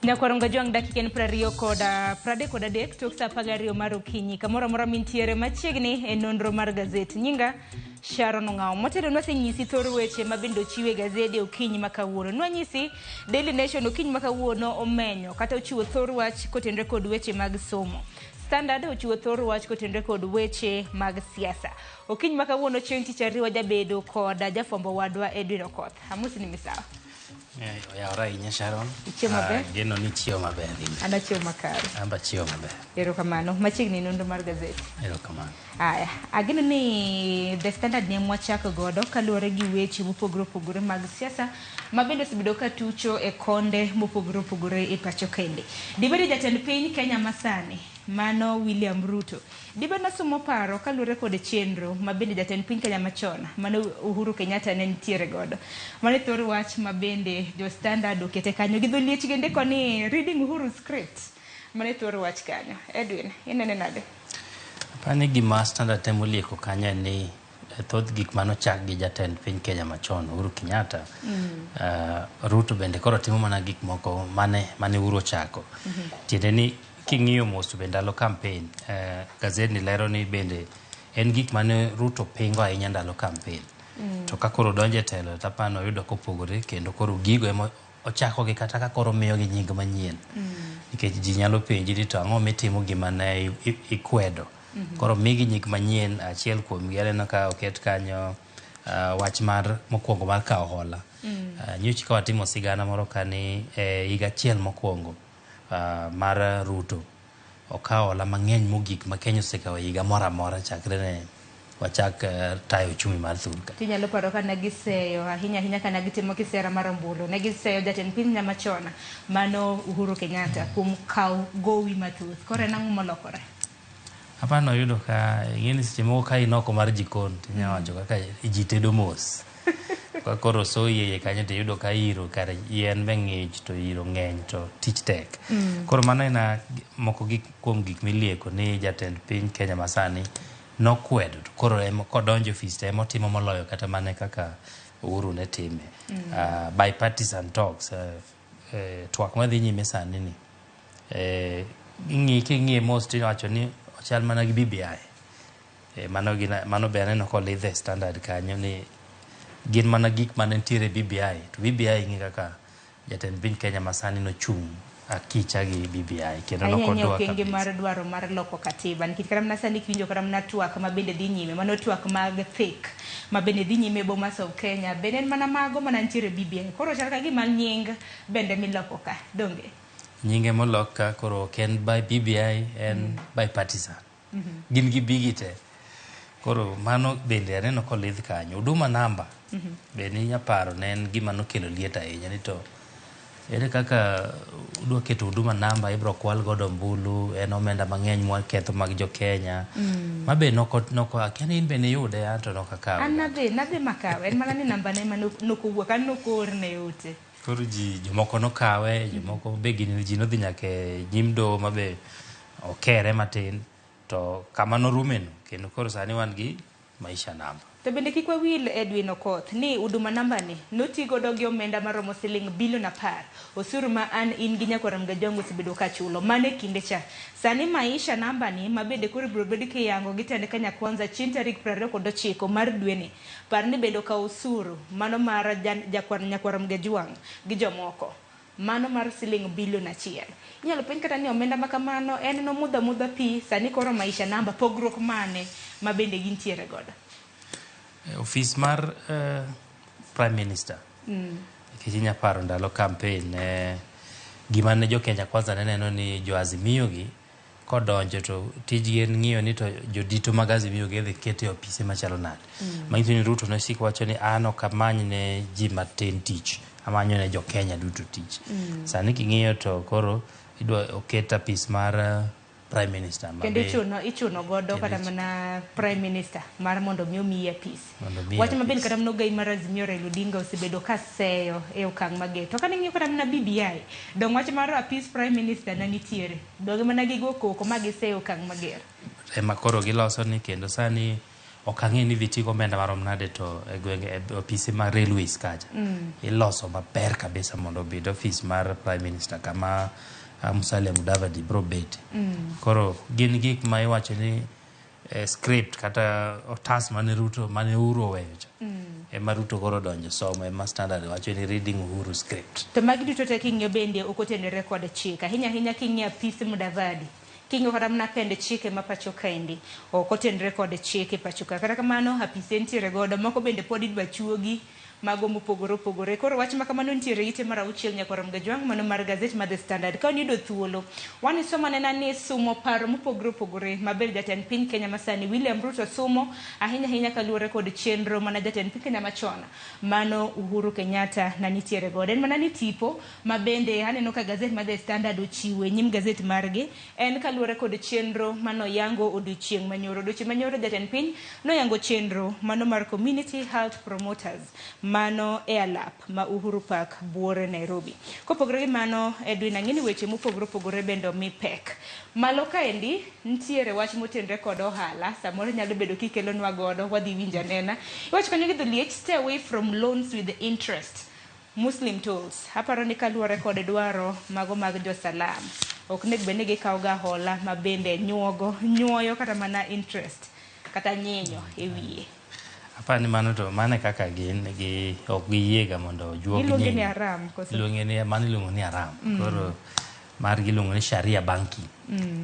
Nyakwaronga Jwang' dakika en 23 kod 33 tok sa 12 mar okinyi kamoro amora mintiere machiegni e nonro mar gazet. Nyinga Sharon Ong'awo. Motelo nwasenyisi thor weche ma bende ochiw e gazede okinyi ma kawuono. Nwanyisi Daily Nation okinyi ma kawuono omenyo kata ochiwo thor wach kotenore kod weche mag somo. Standard ochiwo thor wach kotenore kod weche mag siasa. Okinyi ma kawuono chieng' tich ariyo jabedo kod jafwambo wadwa Edwin Okoth. Amosi ni misawa. Oyawore ahinya, Sharon. Ichiemo maber? Ah, geno ni chiemo maber in. An achiewo makare. An be achiewo maber. Erokamano. Machiegni nonro mar gazet. Erokamano. Aya, ageno ni The Standard ne mwachako godo kaluwore gi weche mopogore opogore mag siasa ma bende osebedo ka tucho e konde mopogore opogore e pacho kende. Dibed ni jatend piny Kenya masani mano William Ruto dibed nosumo paro kaluwore kod chenro ma bende jatend piny Kenya machon mano Uhuru Kenyatta ne nitiere godo. Mano e thor wach ma bende jo Standard okete kanyo gi dho liech gindiko ni reading Uhuru script. Mano e thor wach kanyo. Edwin, inene nade? Apani gima Standard temo lieko kanyo en ni thoth gik manochak gi jatend piny Kenya machon Uhuru Kenyatta, Ruto bende koro timo mana gik moko mane Uhuru ochako. Tiende ni king'iyo mos to be ndalo campaign, gazet ni lero ni bende en gik mane Ruto pingo ahinya ndalo campaign. To ka koro odonjo e telo to apani oyudo kopogore kendo koro gigo ema ochakogi kata ka koro omiyogi nying manyien. Nikech ji nyalo penji ni to ang'o mitimo gima ne ikwedo. Koro migi nying manyien achiel kuomgi aneno ka oket kanyo wach mar mokwongo mar kawo hola. Nyocha ka watimo sigana moro ka ni e higa achiel mokwongo mar Ruto okawo hola mang'eny mogik ma Kenya osekawo e higa moro amora chakre ne wachak tayo uchumi mar thurka. Tinyalo paro ka ne giseyo ahinya ahinya ka ne gitimo kisera mar ombulu. Ne giseyo jatend piny machon mano Uhuru Kenyatta kuom kawo gowi mathoth. Koro en ang'o molokore? Apani oyudo ka ing'e ni seche moko ka in oko mar jikon tinya wacho kaka ji tedo mos. Ka koro soyi e iye kanyo tiyudo ka iro kare yien be ng'ich to iro ng'eny to tich tek. Koro mano en moko gik kuom gik milieko ni jatend piny Kenya masani nokwedo to koro ema kodonjo e ofis to ema otimo moloyo kata mana kaka Uhuru ne time. Bipartisan talks, twak madhi nyime sani ni king'iye mos tiwacho ni ochal mana gi BBI. Mano be aneno kolidhe Standard kanyo ni gin mana gik mane nitiere e BBI to BBI ing'e kaka jatend piny Kenya masani nochung' akicha gi BBI kendo Ahinya ahinya nokodwa okenge kabisa. Mar dwaro mar loko katiba nikech kata mana sani kiwinjo kata mana twak ma bende dhi nyime mano twak mag thik ma bende dhi nyime e Bomas of Kenya bende en mana mago mana nitiere e BBI koro chal ka gima nying bende miloko ka donge. Nyinge molok ka koro ok en by BBI, en bipartisan. Gin gi bigi te. Koro mano bende aneno kolidh kanyo. Huduma namba bende inya paro ne en gima nokelo liet ahinya ni to ere kaka udwa keto huduma namba ibro kwal godo ombulu en omenda mang'eny mwaketho mag jo Kenya. Ma be noko akia ni in be niyude an to nok akawe. An nadhi makawe en mana ni namba ne ema nokowuok an nokoorne ote. Koro ji jomoko nokawe, jomoko be gini ji nodhi nyaka e nyim doho ma be okere matin to kama norumeno kendo koro sani wan gi maisha namba. To bende kik wawil, Edwin Okoth, ni huduma namba ni noti godo gi omenda maromo siling bilion 10 osuru ma an in gi nyakwar Mgajwango osebedo ka chulo mano e kinde cha. Sani maisha namba ni ma bende koro ibiro bed kiyango gi tend Kenya Kwanza chieng' tarik 29 mar dweni par ni bende okawo osuru mano mar jakwar nyakwar Mgajwang' gi jomoko mano mar siling bilion 1. Inyalo penj kata ni omenda ma kamano en nomudho amudha pi sani koro maisha namba pogruok mane ma bende gintiere godo. Ofis mar Prime Minister nikech inya paro ndalo campaign ne gima ne jo Kenya Kwanza ne neno ni jo Azimio gi kodonjo to tijgi en ng'iyo ni to jodito mag Azimio gi idhi ket e ofise machalo nade. Manyiso ni Ruto ne siko wacho ni an ok amany ne ji matin tich, amanyo ne jo Kenya duto tich. Sani king'iyo to koro idwa oket apis mar Prime Minister ma Kendo ichuno godo kata mana Prime Minister mar mondo mi omiyi apis. Mondo omiyi Wach ma bende apis. Kata mana ogai mar Azimio Raila Odinga osebedo ka seyo e okang' mager. To kane ing'iyo kata mana BBI, dong wach mar apis Prime Minister ne nitiere. Donge mana gigo koko ma giseyo okang' mager. Ema koro giloso ni kendo sani Ok ang'e ni idhi ti gomenda marom nade to e gwenge e ofise mar railways kacha iloso maber kabisa mondo obed ofis mar prime minister kama Musalia Mudavadi bro bete. Koro gin gik ma iwacho ni script kata otas mane Ruto mane Uhuru oweyo cha ema Ruto koro donjo somo ema Standard wacho ni reading Uhuru script. To magi duto te king'iyo bende ok otenore kod chik. Ahinya ahinya king'iyo apis Mudavadi. King'iyo kata mana pend chike ma pacho kaendi ok otenore kod chik e pacho ka. Kata kamano apise nitiere godo moko bende pod idwa chuogi mago mopogore opogore. Koro wach ma kamano nitiere ite mar auchiel nyakwar Mgajwang' mano mar gazet mar The Standard. Ka niyudo thuolo, wan isomo anena ni sumo paro mopogore opogore maber jatend piny Kenya masani William Ruto sumo ahinya ahinya kaluwore kod chenro mana jatend piny Kenya machon mano Uhuru Kenyatta na nitiere godo. En mana ni tipo ma bende aneno ka gazet mar The Standard ochiwo e nyim gazet margi en kaluwore kod chenro manoyango odiochieng' manyoro. Odiochieng' manyoro jatend piny noyango chenro mano mar Community Health Promoters mano e alap ma Uhuru Park buore Nairobi. Kopogore gi mano, Edwin ang'e ni weche mopogore opogore bende omi pek. Malo kaendi nitiere wach motenre kod ohala, samoro nyalo bedo kikelonwa godo, wadhi winjo anena. Iwacho kanyo gi dholiech, stay away from loans with interest. Muslim tools. Aparo ni kaluwore kod dwaro mago mag josalam. Ok nego bed ni gikawo ga hola ma bende nyuogo, nyuoyo kata mana interest kata nyinyo e wiye. Aparo ni mano to mano e kaka gin gi ok giyiega mondo ojuog Iluonge ni nyinyo. haram koso? Iluonge ni mano iluongo ni haram. Koro margi iluongo ni sharia banking.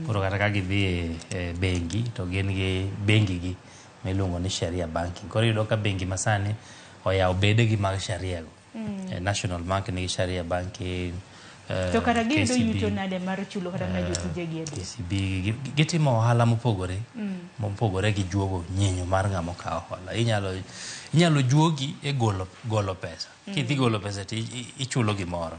Koro kata ka gidhi e bengi to gin gi bengi gi miluongo ni sharia banking. Koro iyudo ka bengi masani oyawo bedegi mag sharia go. National Bank nigi sharia banking. To kara giyudo KCB, yuto nade mar chulo kata mana jotijegi adi? KCB gitimo ohala mopogore mopogore gi juogo nyinyo mar ng'ama okawo hola. Inyalo juogi e golo pesa. Kidhi golo pesa to ichulo gimoro.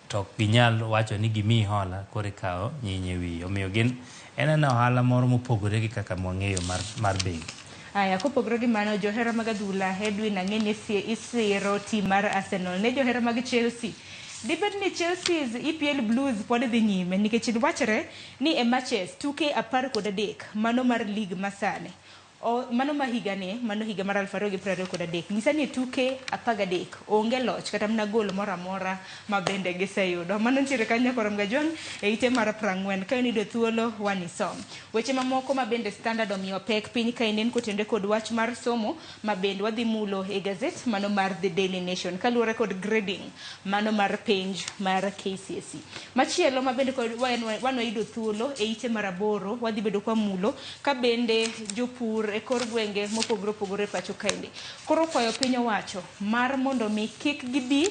To ok ginyal wacho ni gimiyi hola koro ikawo nyinyo e wiyi. Omiyo gin en ena ohala moro mopogore gi kaka mwang'eyo mar bengi. Aya, kopogore gi mano, johera mag adhula, Edwin ang'e ni isiro tim mar Arsenal. Ne johera mag Chelsea. Dibed ni Chelsea's EPL Blues pod dhi nyime nikech wachre ni e matches tuke 13 mano mar league masani. Mano ma higani, mano higa mar 2023. Nyisa ni tuke 13 onge loch kata mana gol moro amora ma bende giseyudo. Mano nitiere kanyo nyakwar Mgajwang' e ite mar 40. Ka in thuolo wanisom. Weche mamoko ma bende Standard omiyo pek piny ka en kotenore kod wach mar somo ma bende wadhi mulo e gazet mano mar The Daily Nation kaluwore kod grading mano mar penj mar KCSE. Machielo ma bende kod wan wayudo thuolo e ite mar 8 wadhi bedo kwa mulo ka bende jopur e kor gwenge mopogore opogore pacho kaendi. Koro kwayo piny owacho mar mondo mi kik gibi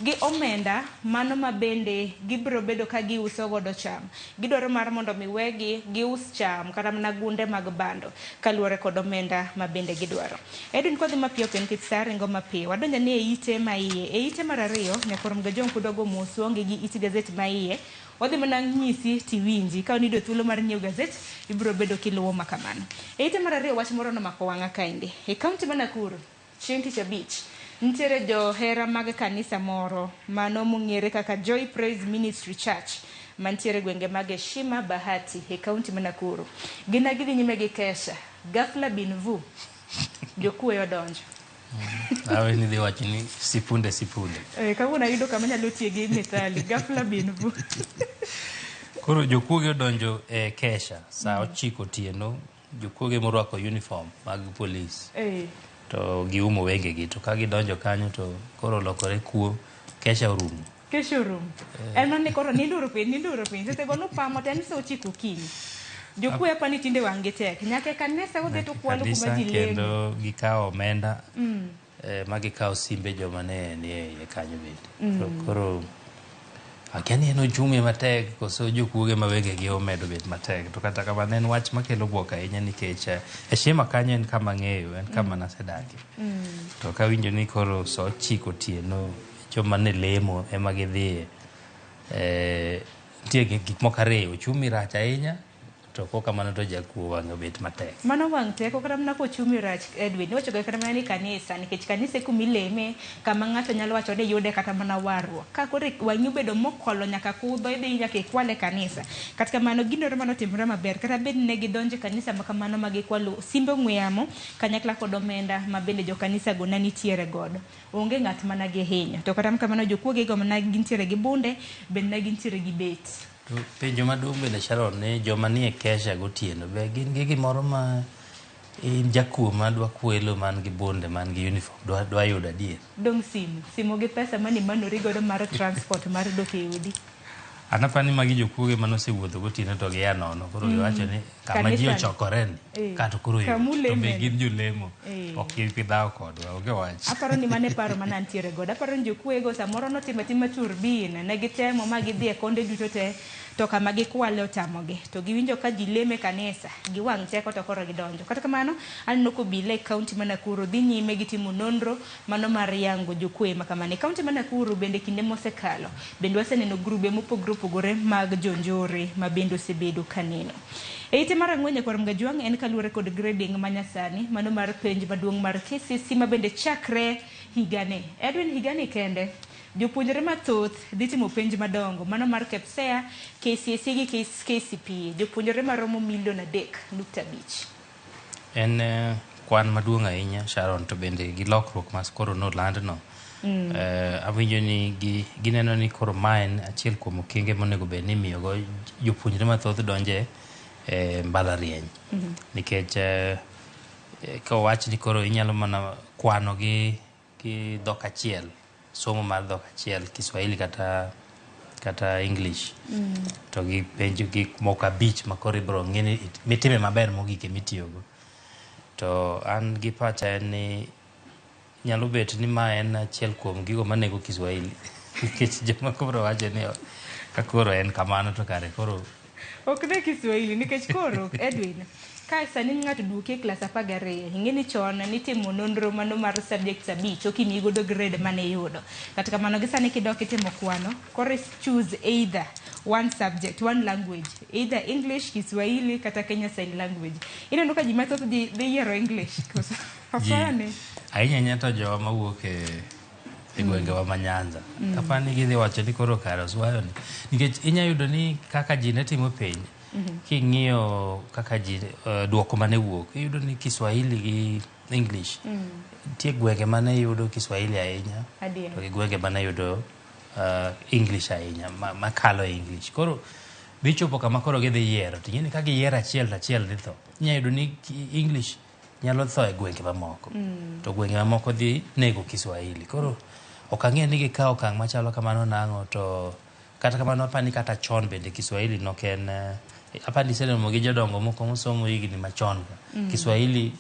gi omenda mano ma bende gibiro bedo ka giuso godo cham. Gidwaro mar mondo mi wegi gius cham kata mana gunde mag bando kaluwore kod omenda ma bende gidwaro. Edwin kodhi mapiyo piyo nikech sa ringo mapiyo. Wadonjo ni e ite ma iye. E ite mar 2 nyakwar Mgajwang' pod wago mos waonge gi it gazet ma iye. Wadhi mana nyisi tiwinji. Ka oniyudo thuolo mar nyiewo gazet, ibiro bedo kiluwo ma kamano. E ite mar 2 wach moro nomako wang'a kaendi. E kaunti ma Nakuru, chieng' tich abich, nitiere johera mag kanisa moro mano mong'ere kaka Joy Praise Ministry Church mantiere gwenge mag Heshima Bahati e kaunti ma Nakuru. Gin gidhi nyime gi kesha. Ghafla bin vu, jokuoye odonjo. Awe ni dhi wacho ni sipunde sipunde. Kawuono ayudo kama anyalo tiye gi methali. Ghafla bin vu. Koro jokuoge odonjo e kesha saa 9 otieno, jokuoge morwako uniform mag polis. To giumo wengegi to ka gidonjo kanyo to koro olokore kuo, kesha orumo. Kesha orumo. En mana ni koro ninduru piny, ninduru piny. Seche go nupamo to en saa 9 okinyi. Jokuoye apa ni tinde wang' gi tek. Nyaka e kanisa odhi to kwalo kuma ji leme. Kendo gikawo omenda, ma gikawo simbe joma ne ni e iye kanyo bende. Koro akia ni en ochumi matek koso jokuoge ma wengegi omedo bet matek. To kata kamano en wach makelo buok ahinya nikech Heshima kanyo en kama ang'eyo, en kama nasedakie. To kawinjo ni koro saa 9 otieno joma ne lemo ema gidhiye. Nitie gik moko ariyo, ochumi rach ahinya To kok kamano to jakuo wang'e obet matek. Mano wang' teko kata mana kochumi rach Edwin. Iwacho ga kata mana ni kanisa nikech kanisa e kuma ileme kama ng'ato nyalo wacho ni yude kata mana warruok. Ka koro wang'i obedo mokolo nyaka kudho idhi nyaka ikwal e kanisa. Kata kamano gino manotimore maber kata bed ni ne gidonjo e kanisa ma kamano ma gikwalo simbe ong'we yamo kanyakla kod omenda ma bende jo kanisa go ne nitiere godo. Onge ng'at mana gihinyo. To kata kamano jokuoge go mana gintiere gi bunde bende ne gintiere gi beti. To penjo maduong' bende Sharon ni joma nie kesha gotieno be gin gi gimoro ma in jakuo ma dwa kwelo man gi bunde man gi uniform dwa yudo adier. Dong' simu, simu gi pesa mani manori godo mar transport mar dok e odi. An apani magi jokuoge manosewuotho gotieno to gia nono koro giwacho ni kama ji ochokore ni kato koro yot to be gin jolemo ok gibi dhawo kodwa onge wach. Aparo ni mano e paro mane antiere godo. Aparo ni jokuoge samoro notimo atima turbin ne gitemo ma gidhi e konde duto te to kama gikwale otamogi. To giwinjo ka ji leme kanisa giwang' teko to koro gidonjo. Kata kamano aneno ka obila e kaunti ma Nakuru dhi nyime gi timo nonro mano mar yango jokuoye ma kamano. E kaunti ma Nakuru bende kinde mosekalo bende waseneno grube mopogore opogore mag jonjore ma bende osebedo kaneno. E ite mar ang'wen nyakwar Mgajwang' en kaluwore kod grading manyasani mano mar penj maduong' mar KCSE ma bende chakre higani. Edwin higani kende jopuonjre mathoth dhi timo penj madongo mano mar KPSEA, KCSE gi KCPE. Jopuonjre maromo milion 3.5. En kwan maduong' ahinya Sharon to bende gi lokruok ma koro nolandno. Awinjo ni gineno ni koro ma en achiel kuom okenge monego bed ni imiyogo jopuonjre mathoth donje e mbalariany. Nikech kowach ni koro inyalo mana kwano gi dhok achiel, somo mar dhok achiel, Kiswahili kata English. To gi penjo gik moko 5 ma koro ibiro ng'e ni mitime maber mogik emitiyogo. To an gi pacha en ni nyalo bet ni ma en achiel kuom gigo manego Kiswahili. Nikech jomoko biro wacho ni ka koro en kamano to kare koro ok ne Kiswahili nikech koro Edwin ka sani ng'ato duoki e klas 12 ing'e ni chon nitimo nonro mano mar subjects 5 okimiyi godo grade mane iyudo. Kata kamano gi sani kidok itimo kwano koro choose either one subject, one language, either English, Kiswahili kata Kenya Sign Language. Ineno ka ji mathoth dhi yiero English. Afani. Ahinya ahinya to jowa mawuok e gwengewa ma Nyanza. Apani gidhi wacho ni koro kare oswayo ni. Nikech inya yudo ni kaka ji ne timo penj, king'iyo kaka ji duoko mane wuok, iyudo ni Kiswahili gi English. Nitie gwenge mane yudo Kiswahili ahinya, to gi gwenge mane yudo English ahinya, makalo English. Koro dhi chopo kama koro gidhi yiero, to ing'e ni ka giyiero achiel to achiel dhi tho. Inya yudo ni English nyalo tho e gwenge mamoko. To gwenge mamoko dhi nego Kiswahili. Koro ok ang'e ni gikawo okang' machalo kamano nang'o, to kata kamano apani kata chon bende Kiswahili nok en apani iseromo gi jodongo moko mosomo higni machon ka. Kiswahili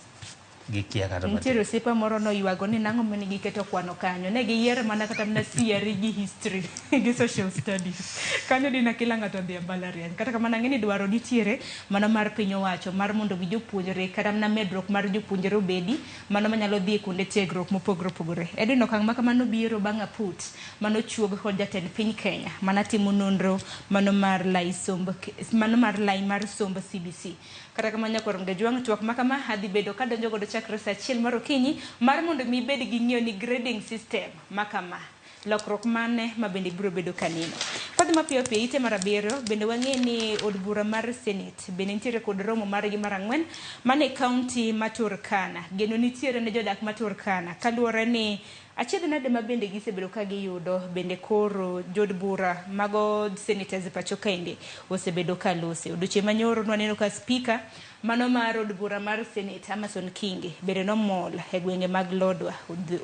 gikia kata matin. Nitiere osiepa moro noywago ni nang'o mane giketo kwano kanyo. Ne giyiero mana kata mana CRE gi history gi social studies. Kanyo dina kila ng'ato odhi e mbalariany. Kata kamano ang'e ni dwaro nitiere mano mar piny owacho mar mondo gi jopuonjre kata mana medruok mar jopuonjre obedi mano manyalo dhi e kuonde tiegruok mopogore opogore. Edwin okang' ma kamano biro bang' aput mano chuog kod jatend piny Kenya mana timo nonro mano mar lai somb mano mar lai mar somb CBC. Kata kamano nyakwar Mgajwang' twak ma kama adhi bedo kadonjo godo chakre saa 1 mar okinyi mar mondo mi ibed gi ng'eyo ni grading system ma kama lokruok mane ma bende biro bedo kaneno. Kodhi mapiyo piyo ite mar 7 bende wang'e ni od bura mar Senate bende nitiere kod romo margi mar 4 mane kaunti ma Turkana. Geno nitiere ne jodak ma Turkana kaluwore ni achiedh nade ma bende gisebedo ka giyudo bende koro jod bura mago senators pacho kaendi osebedo ka lose. Odiochieng' manyoro nwaneno ka speaker mano mar od bura mar Senate Amason Kingi bende nomol e gwenge mag Lodwar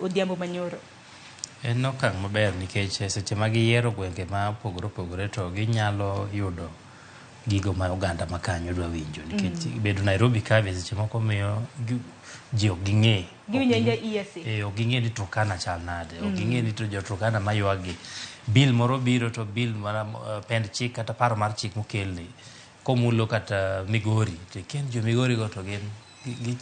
odhiambo manyoro. En okang' maber nikech seche ma giyiero gwenge ma opogore opogore to ginyalo yudo gigo ma oganda ma kanyo dwa winjo nikech bedo Nairobi ka be seche moko miyo ji ok ging'e. Giwinjo awinja EAC. Ok ging'e ni Turkana chal nade, ok ging'e ni to jo Turkana maywag gi. Bill moro biro to bill mar pend chik kata paro mar chik mokelni komulo kata Migori to ikia ni jo Migori go to gin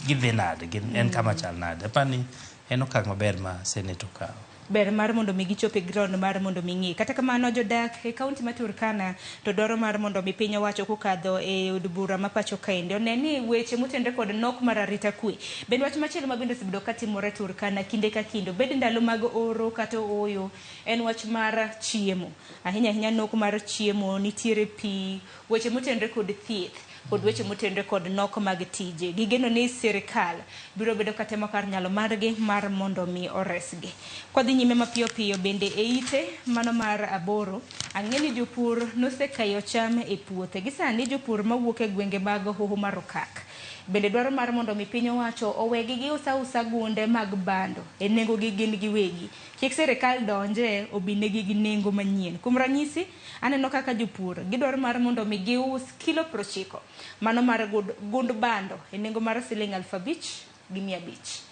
gidhi nade, gin en kama chal nade. Apani en okang' maber ma Senate okawo. Ber mar mondo mi gichop e ground mar mondo mi ng'i. Kata kamano jodak e kaunti ma Turkana to dwaro mar mondo mi piny owacho kokadho e od bura ma pacho kaendi one ni weche motenore kod nok mar arita kwe. Bende wach machielo ma bende osebedo katimore Turkana kinde ka kinde obed ndalo mag oro kata ooyo en wach mar chiemo. Ahinya ahinya nok mar chiemo, nitiere pi, weche motenore kod thieth kod weche motenore kod nok mag tije. Gigeno ni sirikal biro bedo katemo kar nyalo margi mar mondo mi oresgi. Kwadhi nyime mapiyo piyo bende e ite mano mar 8, ang'e ni jopur nosekayo cham e puothe. Gi sani jopur mawuok e gwenge mag Hoho mar Okak bende dwaro mar mondo mi piny owacho owegi gius ausa gunde mag bando e nengo gi gin giwegi. Kik sirikal donje obinegi gi nengo manyien. Kuom ranyisi, aneno kaka jopur gidwaro mar mondo mi gius kilo 90 mano mar gund bando e nengo mar siling 5,500.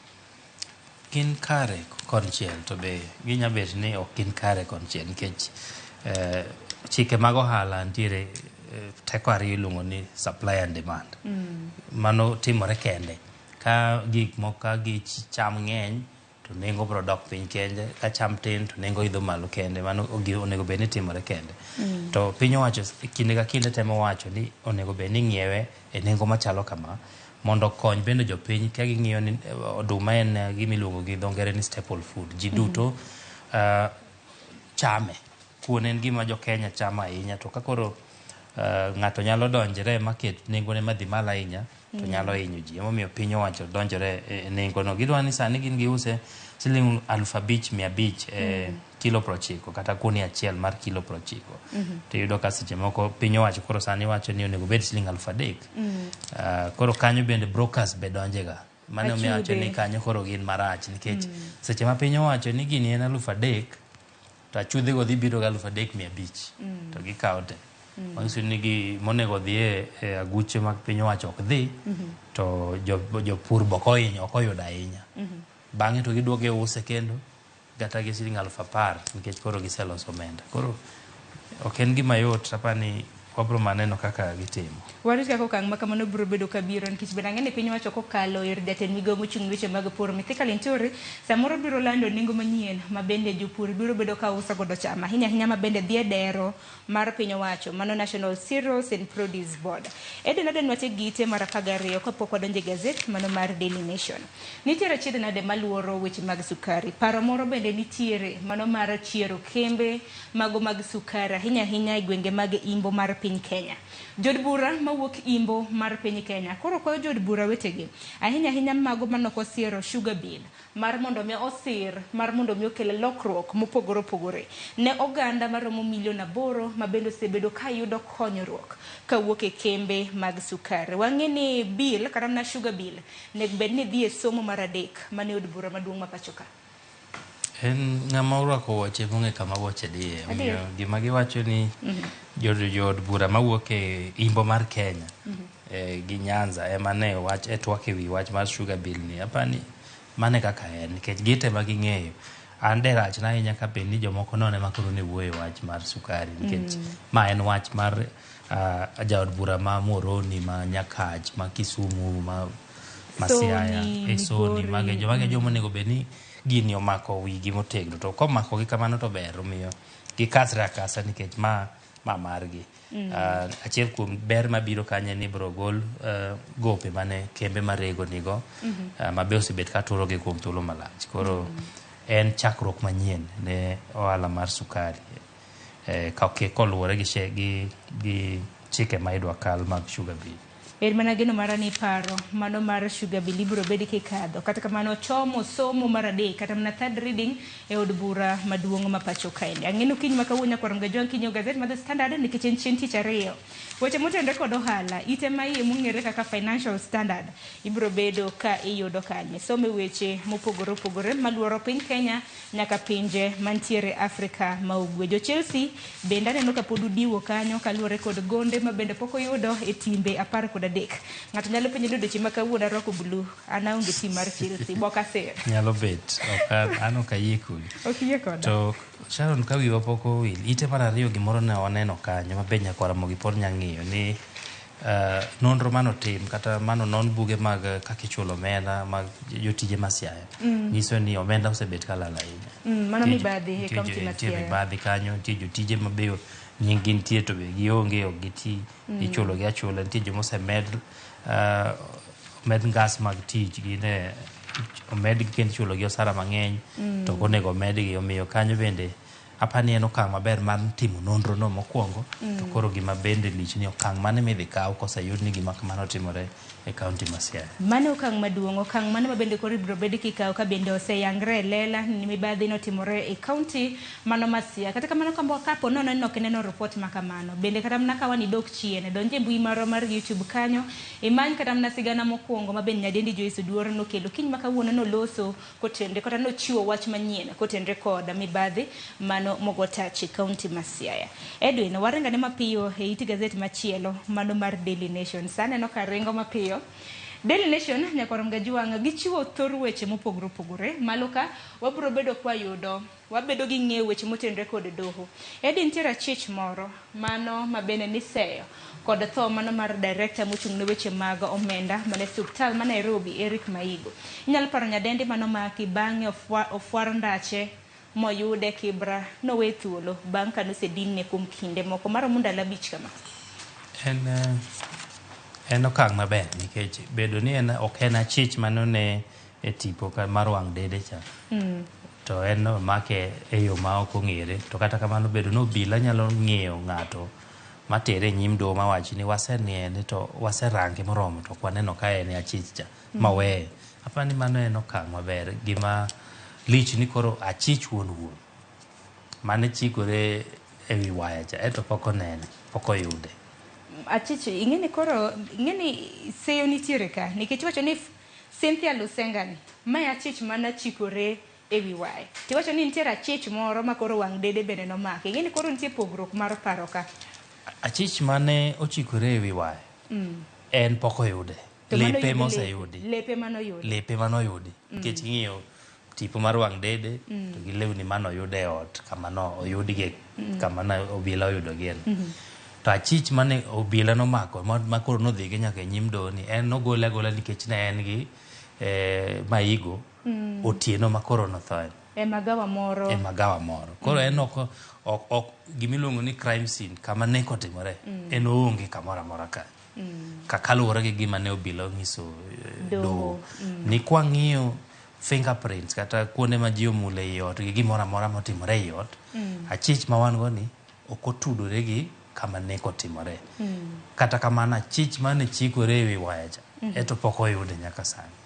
Gin kare konchiel to be ginya bet ni ok gin kare konchiel nikech chike mag ohala nitiere teko ariyo iluongo ni supply and demand. Mano timore kende ka gik moko ka gi cham ng'eny to nengo biro dok piny kende, ka cham tin to nengo idho malo kende. Mano onego bed ni timore kende. To piny owacho kinde ka kinde temo wacho ni onego bed ni ng'iewe e nengo machalo kama mondo okony bende jopiny ka ging'iyo ni oduma en gima iluongo gi dho ngere ni staple food. Ji duto chame. Kuon en gima jo Kenya chamo ahinya to ka koro ng'ato nyalo donjre maket nengone madhi malo ahinya to nyalo hinyo ji. Emomiyo piny owacho donjore e nengono. Gidwa ni sani gin giuse siling 5,500 e kilo 90 kata kunia achiel mar kilo 90. To iyudo ka seche moko piny owacho koro sani wacho ni onego bed siling 3,000. Koro kanyo bende brokers be donjega. Mano omiyo awacho ni kanyo koro gin marach nikech seche ma piny owacho ni gini en 3,000 to achudhe go dhi biro ga 3,500 to gikawo te. Manyiso ni gi monego dhi e aguche mag piny owacho ok dhi to jopur be ok ohinyo, ok oyudo ahinya. Bang'e to giduogo giuse kendo kata gi siling 10,000 nikech koro giseloso omenda. Koro ok en gima yot, apani wabro maneno kaka gitimo. Warit kaka okang' ma kamano biro bedo kabiro nikech bende ang'e ni piny owacho kokalo ir jatend migawo mochung' ne weche mag pur Mithika Linturi samoro biro lando nengo manyien ma bende jopur biro bedo ka uso godo cham ahinya ahinya ma bende dhi e dero mar piny owacho mano National Cereals and Produce Board. Eden Aden wache gite mar 12 kapok wadonjo e gazet mano mar Daily Nation. Nitiere achiedh nade maluoro weche mag sukari. Paro moro bende nitiere mano mar chiero kembe mago mag sukari ahinya ahinya e gwenge mag imbo mar piny Kenya. Jood bura mawuok imbo mar piny Kenya koro kwayo jood bura wetegi ahinya ahinya mago manok osiero sugar bill mar mondo mi osir mar mondo mi okel lokruok mopogore opogore ne oganda maromo milion 8 ma bende osebedo ka yudo konyruok kawuok e kembe mag sukari. Wang'e ni bill kata mana sugar bill nego bed ni dhi e somo mar 3 mane od bura maduong' ma pacho ka. En ng'ama orwako wuoche mong'e kama wuoche dhiye. Omiyo gima giwacho ni jood bura mawuok e imbo mar Kenya gi Nyanza ema ne wach e twak ewi wach mar sugar bill ni. Apani mane kaka en nikech gite ma ging'eyo. An de rachna ahinya ka bed ni jomoko nono ema koro ne wuoyo e wach mar sukari nikech ma en wach mar jaod bura ma Muhoroni, ma Nyakach, ma Kisumu, ma Siaya, Soni, mage joma onego bed ni gini omako wigi motegno. To komako gi kamano to ber, omiyo gikasre akasa nikech ma margi. Achiel kuom ber mabiro kanyo en ni ibiro gol gope mane kembe marego nigo ma be osebet ka turogi kuom thuolo malach. Koro en chakruok manyien ne ohala mar sukari koluwore gi chike ma idwa kal mag sugar bill. En mana geno mara ni paro mano mar sugar bill ibiro bed kikadho. Kata kamano chomo somo mar 3 kata mana third reading e od bura maduong' ma pacho kaendi. Ang'eno kiny ma kawuono nyakwar Mgajwang' kinyiewo gazet mar The Standard nikech en chieng' tich ariyo. Weche motenore kod ohala, ite ma iye mong'ere kaka Financial Standard ibiro bedo ka iyudo kanyo. Some weche mopogore opogore maluoro piny Kenya nyaka pinje mantiere Afrika ma ugwe. Jo Chelsea bende aneno ka pod udiwo kanyo kaluwore kod gonde ma bende pok oyudo e timbe 13. Ng'ato nyalo penjo ni odiochieng' ma kawuono arwako blue, an aonge tim mar Chelsea, bok asir. Nyalo bet, an ok ayie kodi. Ok iyie koda. To Sharon, ka wiwa pok owil, ite mar 2 gimoro ne waneno kanyo ma be nyakwar Ramogi pod nya ng'iyo ni Nonro manotim kata manonon buge mag kaka ichulo omenda mag jotije ma Siaya nyiso ni omenda osebet kalal ahinya. Mano Nitie mibadhi e kaunti ma nitie Siaya. mibadhi kanyo, nitie jotije ma be nying gi nitie to be gionge, ok giti, ichulo gi achula. Nitie joma osemed omed ngas mag tich, gine omedgi kendo ichulo gi osara mang'eny to ok onego omedgi. Omiyo kanyo bende apani en okang' maber mar timo nonro no mokwongo. To koro gima bende lich ni okang' mane midhi kaw koseyud ni gima kamano otimore e kaunti ma Siaya. Mano okang' maduong', okang' mano ma bende koro ibiro bed kikawo ka bende oseyangre e lela ni mibadhi notimore e kaunti mano ma Siaya. Kata kamano kapo nono ni ok ineno report ma kamano, bende kata mana ka wan idok chien, donj e mbui marwa mar YouTube kanyo, imany kata mana sigana mokwongo ma bende nyadendi Joyce Oduor nokelo kiny ma kawuono noloso kotenre kata nochiwo wach manyien kotenre kod mibadhi mano mogo tach e kaunti ma Siaya. Edwin, waringane mapiyo e it gazet machielo mano mar Daily Nation. Sa aneno ka ringo mapiyo. Daily Nation nyakwar Mgajwang' gichiwo thor weche mopogore opogore. Malo ka wabiro bedo kwayudo wabedo gi ng'eyo weche motenre kod doho. Edi nitiere achich moro mano ma bende niseyo kod tho mano mar director mochung' ne weche mag omenda mane osiptal ma Nairobi Eric Maigo. Inyalo paro nyadendi mano maki bang'e ofwar ndache moyude Kibra nowe thuolo bang' ka nosedinne kuom kinde moko maromo ndalo 5 kama. En okang' maber nikech bedo ni en ok en achich manone e tipo mar wang' dede cha. To en omake e yo ma ok ong'ere. To kata kamano bedo ni obila nyalo ng'iyo ng'ato matere e nyim doho mawach ni waseniene to waserange moromo to ok waneno ka en e achich cha maweye. Apani mano en okang' maber. Gima lich ni koro achich wuon wuon mane chikore e wi waya cha eto pok onene, pok oyude. Achich ing'eni koro ing'eni seyo nitiere ka nikech iwacho ni Cynthia Lusenga ni mae achich mana chikore e wi waya. Tiwacho ni nitiere achich moro ma koro wang' dede bende nomake. Ing'eni koro nitie pogruok mar paro ka. Achich mane ochikore e wi waya en pok oyude. Lepe moseyudi. Lepe manoyudi. Lepe manoyudi. Nikech ing'iyo tipo mar wang' dede to gi lewni manoyud e ot kama no oyudgie kama ne obila oyudogie. To achich mane obila nomako ma koro nodhige nyaka e nyim doho ni en nogole agola nikech ne en gi Maigo otieno ma koro nothoe. E magawa moro. E magawa moro. Koro en ok gimiluongo ni crime scene kama nek otimore en oonge kamoro amora ka. Kaluwore gi gima ne obila onyiso doho. Ni kwang'iyo fingerprints kata kuonde ma ji omule ei ot gi gimoro amora motimore ei ot, achich ma wan go ni ok otudore gi kama nek otimore. Kata kamano achich mane chikore e wi waya cha eto pok oyude nyaka sani.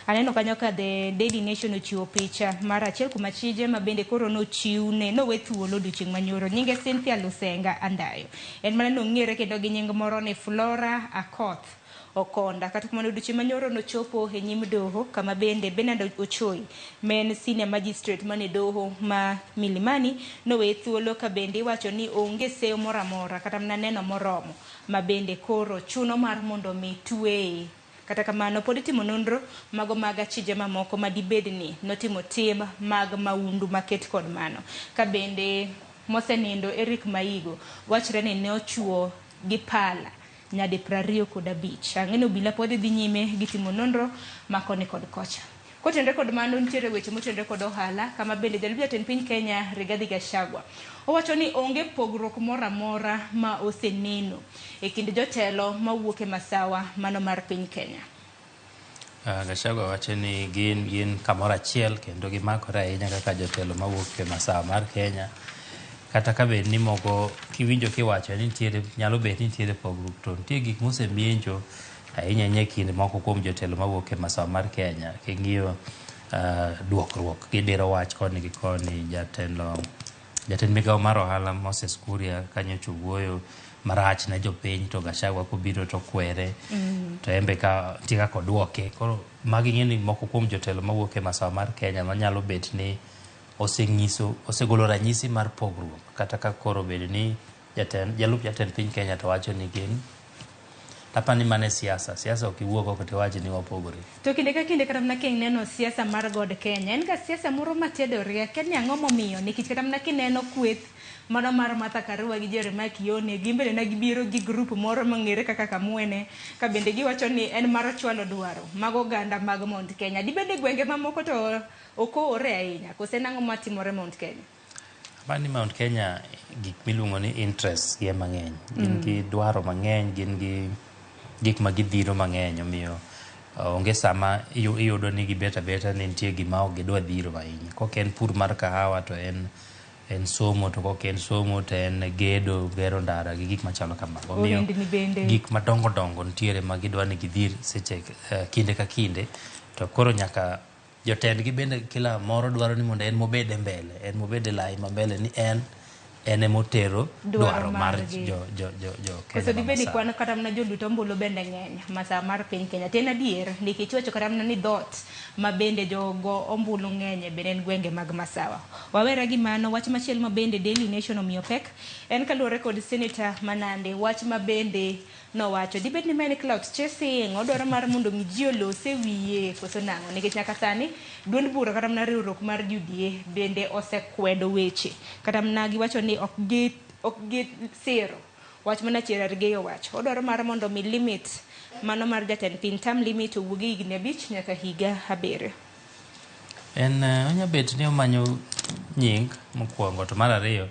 Aneno kanyo ka The Daily Nation ochiwo picha mar achiel kuom achije ma bende koro nochiwne nowe thuolo odiochieng' manyoro. Nyinge Cynthia Lusenga Andayo. En mana nong'ere kendo gi nying moro ni Flora Akoth Okonda. Kata kamano odiochieng' manyoro nochopo e nyim doho kama bende Bernard Ochoi ma en senior magistrate mane doho ma Milimani nowe thuolo ka bende iwacho ni onge seyo moro amora kata mana neno moromo ma bende koro chuno mar mondo mi tweye. Kata kamano pod itimo nonro mago mag achije mamoko ma dibed ni notimo tim mag maundu maket kod mano. Ka bende mosenindo Eric Maigo wachre ni ne ochuo gi pala nyadi 25. Ang'e ni obila pod dhi nyime gi timo nonro ma koni kod kocha. Kotenre kod mano nitiere weche motenre kod ohala kama bende jalup jatend piny Kenya Rigathi Gachagua owacho ni onge pogruok moro amora ma oseneno e kind jotelo mawuok e masawa mano mar piny Kenya. Gachagua wacho ni gin kamoro achiel kendo gimakore ahinya kaka jotelo mawuok e masawa mar Kenya. Kata ka bed ni moko kiwinjo kiwacho ni nitiere nyalo bet ni nitiere pogruok to nitie gik mosemiencho ahinya ahinya e kind moko kuom jotelo mawuok e masawa mar Kenya. King'iyo duokruok gidiro wach koni gi koni jatend migawo mar ohala Moses Kuria kanyocha owuoyo marach ne jopiny to Gachagua kobiro to kwere to en be ka nitie kaka oduoke. Koro magi ing'e ni moko kuom jotelo mawuok e masawa mar Kenya manyalo bet ni oseng'iso osegolo ranyisi mar pogruok kata ka koro bed ni jalup jatend piny Kenya to wacho ni gin Apani ni mano e siasa. Siasa ok iwuog oko tiwach ni wapogore. To kinde ka kinde kata mana kineno siasa mar God Kenya, en ga siasa moro matedore. Akia ni ang'o momiyo, nikech kata mana kineno kweth mano mar Martha Karua gi Jeremiah Kioni, gin bende ne gibiro gi group moro mong'ere kaka Kamwene, ka bende giwacho ni en mar chwalo dwaro mag oganda mag Mount Kenya. Dibed ni gwenge mamoko to ok oore ahinya, kose en ang'o matimore Mount Kenya? Apani Mount Kenya gik miluongo ni interests gi ema ng'eny. Gin gi dwaro mang'eny, gin gi gik ma gidhiro mang'eny omiyo onge sama iyudo ni gibet abeta ni nitie gima ok gidwa dhiro ahinya. Kok en pur mar kahawa to en en somo to kok en somo to en gedo, gero ndara gi gik machalo kamago. Omiyo Ohendni bende. gik madongo dongo nitiere ma gidwa ni gidhir seche kinde ka kinde to koro nyaka jotendgi bende kila moro dwaro ni mondo en mobed e mbele, en mobed e lai ma mbele ni en en emotero Dwaro dwaro mar margi. jo jo jo jo Koso Kenya ma dibed ni Masawa. kwan kata mana jolut ombulu bende ng'eny masawa mar piny Kenya. To en adier nikech iwacho kata mana ni dhoot ma bende jogo ombulu ng'enye bende en gwenge mag Masawa. Wawere gi mano, wach machielo ma bende Daily Nation omiyo pek en kaluwore kod Senator ma Nandi, wach ma bende nowacho. Dibed ni ma en clout chasing, odwaro mar mondo mi ji olose wiye koso nang'o? Nikech nyaka sani duond bura kata mana riwruok mar UDA bende osekwedo weche. Kata mana giwacho ni ok gi ok gisiro wach mana Cherargei owacho. Odwaro mar mondo mi limit mano mar jatend piny term limit owuog e higni 5 nyaka higa 7. En onya bet ni omanyo nying mokwongo to mar ariyo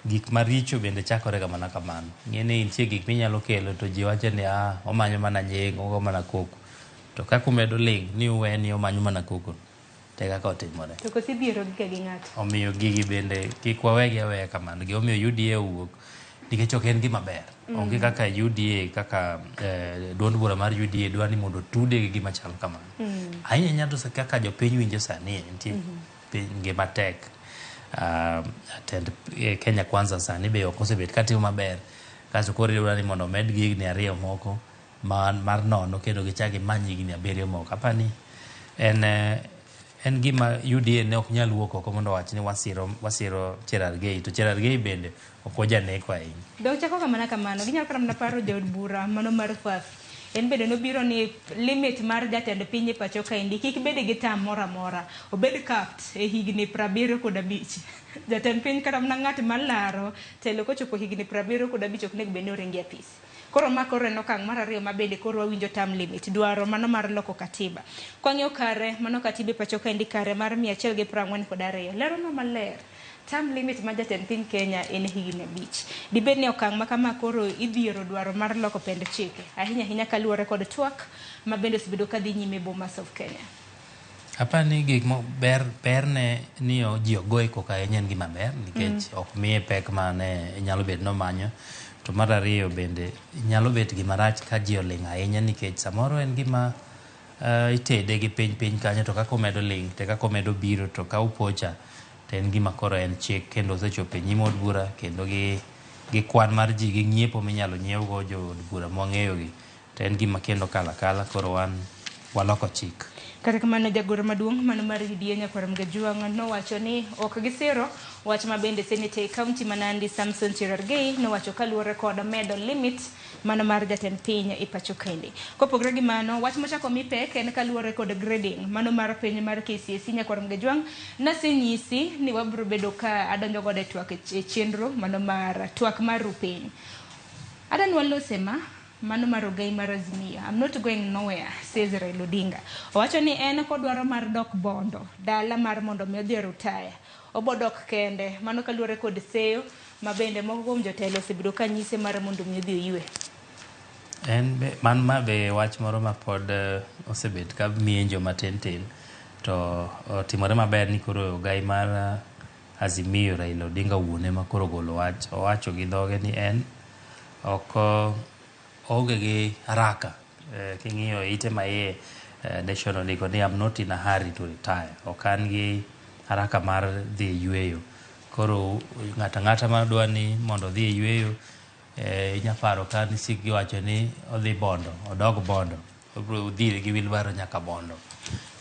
gik maricho bende chakore ga mana kamano. Ing'e ni nitie gik minyalo kelo to ji wacho ni ah, omanyo mana nying, ogo mana koko. To kaka umedo ling' ni uwe ni omanyo mana koko te kaka otimore. To koso idhiero gi ka gi ng'ato. Omiyo gigi bende kik wawegi aweya kamano. Gimomiyo UDA owuok nikech ok en gima ber. Onge kaka UDA kaka duond bura mar UDA dwa ni mondo otude gi gima chal kamano. Ahinya ahinya to kaka jopiny winjo sani nitie piny ngima tek. Tend Kenya Kwanza sani be ok osebet katimo maber. Kasto koro idwa ni mondo omed gi higni 2 moko mar nono kendo gichak gimany higni 7 moko. Apani en gima UDA ne ok nyal wuok oko mondo owach ni wasiro Cherargei to Cherargei bende ok ojaneko ahinya. Dok chako ga mana kamano, ginyalo kata mana paro jaod bura mano mar Fafi. En bende nobiro ni limit mar jatend piny e pacho kaendi kik bed gi tam moro amora. Obed capped e higni 75. Jatend piny kata mana ng'at malaro telo kochopo higni 75 ok onego bed ni oringo e apis. Koro ma koro en okang' mar ariyo ma bende koro wawinjo term limit. Dwaro mano mar loko katiba. Kwang'iyo kare mano katiba e pacho kaendi kare mar 142. Leronwa maler. Term limit ma jatend piny Kenya en higni 5. Dibed ni okang' ma kama koro idhiero dwaro mar loko pend chike. Ahinya ahinya kaluwore kod twak ma bende osebedo ka dhi nyime Bomas of Kenya. Apani gik mo ber berne ni ji ok goye koko ahinya en gima ber nikech ok miye pek mane nyalo bet nomanyo. To mar ariyo bende nyalo bet gima rach ka ji oling' ahinya nikech samoro en gima itede gi piny piny kanyo to kaka omedo ling' te kaka omedo biro to ka upocha to en gima koro en chik kendo osechopo e nyim od bura kendo gi kwan mar ji gi ng'iepo minyalo nyiewgo jood bura mwang'eyo gi to en gima kendo kalo akala koro wan waloko chik. Kata kamano jagoro maduong' mano mar UDA Nyakwar Mgajwang' nowacho ni ok gisiro wach ma bende seneta e kaunti ma Nandi Samson Cherargei nowacho kaluwore kod medo limit mano mar jatend piny e pacho kaendi. Kopogore gi mano, wach mochako mi pek en kaluwore kod grading mano mar penj mar KCSE Nyakwar Mgajwang' nasenyisi ni wabiro bedo ka adonjo godo e twak e chenro mano mar twak mar rupiny. Adan walose ma mano mar ogai mar Azimio. I'm not going nowhere, says Raila Odinga. Owacho ni en kodwaro mar dok Bondo, dala mar mondo mi odhi retire. Obo dok kende, mano kaluwore kod seyo ma bende moko kuom jotelo osebedo ka nyise mar mondo mi odhi oywe. En be, man ma be wach moro ma pod osebet ka mienjo matin tin to otimore maber ni koro ogai mar Azimio Raila Odinga wuon ema koro ogolo wach. Owacho gi dhoge ni en ok oonge gi haraka. King'iyo ite ma iye Nation ondiko ni I'm not in a hurry to retire. Ok an gi haraka mar dhi e yweyo. Koro ng'ato ang'ata madwa ni mondo odhi e yweyo inya paro ka nisik giwacho ni odhi Bondo, odog Bondo. Obiro dhire gi wheelbarrow nyaka Bondo.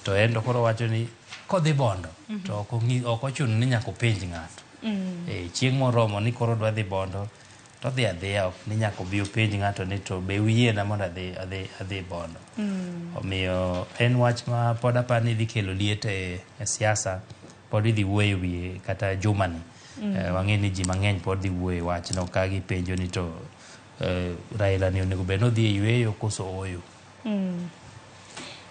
To en to koro owacho ni kodhi Bondo to ok ochuno ni nyaka openj ng'ato. Chieng' moromo ni koro odwa dhi Bondo To odhi adhiya, ok ni nyaka obi openj ng'ato ni to be uyiena mondo adhi Bondo. Omiyo en wach ma pod aparo ni dhi kelo liet e siasa, pod idhi wuoyo e wiye kata jumani. Wang'e ni ji mang'eny pod dhi wuoyo e wachno ka gipenjo ni to Raila ni onego bed ni odhi e yueyo koso ooyo.